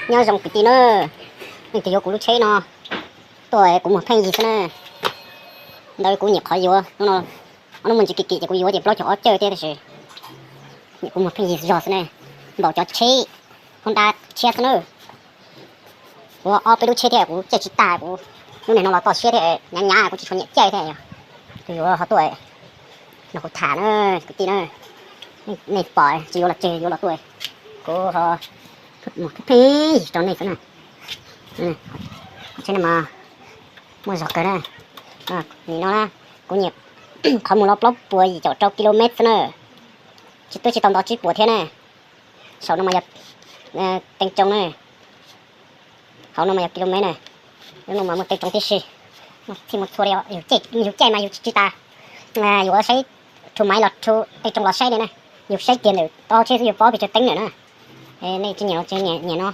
Nyob zoo kwv tij na, leej twg yuav kuv lub tsheb no tuaj kuv muag pheej yig xwb na. Ntawd kuv nyuam qhuav yuav hnub no, ob hnub mus ntsis kim kim ces kuv yuav ces plaub caug ob cawj thiab tab sis nyuam kuv muag pheej yig zog xwb ne. Npaum cov tsheb Honda tshiab xwb na. Kuv ob peb lub tsheb thiab kuv caij tsis tag, kuv lub niag no los toj siab thiab, hnyav hnyav kuv tsis tshua nyiam caij thiab. Yog tus yuav ho tuaj nrog kuv tham na, kwv tij na. Nej pom tsis yuav los tseg, yuav los tuaj, kuv ho muag pheej yig rau nej xwb na. Tsheb no mas muaj zog kawg na. Nim no kuv nyuam qhuav mus los plaub puas yim caum rau ki lo mev xwb na. Tsis twb tsis tau nto tsib puas thiab na. Saum no mas yog teev tsoo na. Hauv no mas yog ki lo mev na. Lub no mas muaj teev tsoo tib si. Thiaj muaj txhua li, yus caij mas yus tsis tsis tas, yuav saib rhu maiv los rhu teev tsoo los saib li na. Yus saib kiag ntawm tau tsheb xwb yus paub pes tsawg teev lawm na. Nej tsis nyiam los tsis nyiam no.